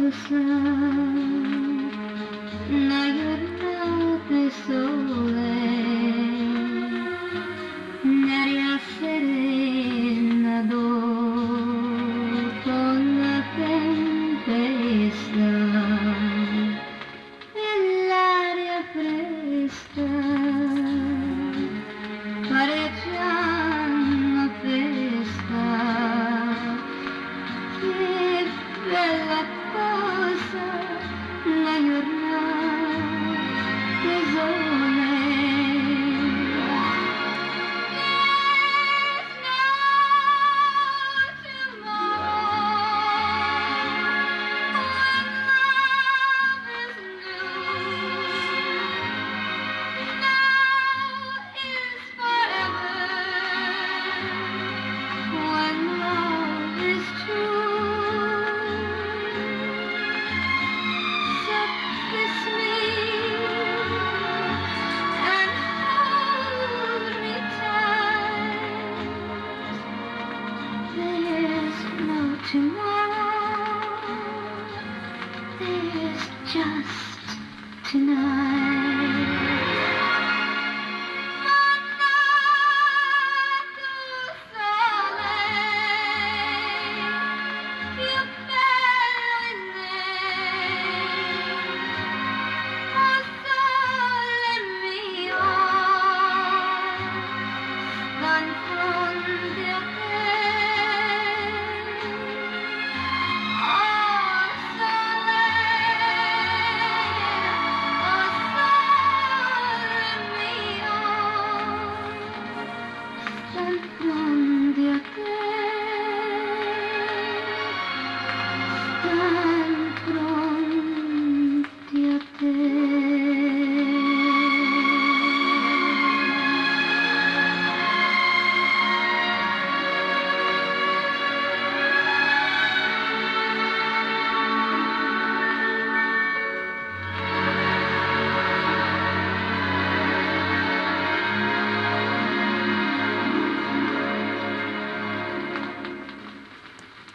Cosa, 'na jurnata 'e sole, n'aria serena doppo 'na tempesta e ll'aria fresca pare già 'na festa. Che bella cosa, 'na jurnata 'e sole. There's no tomorrow when love is new. Now is forever when love is true. So kiss me and hold me tight. There's no tomorrow, there's just tonight.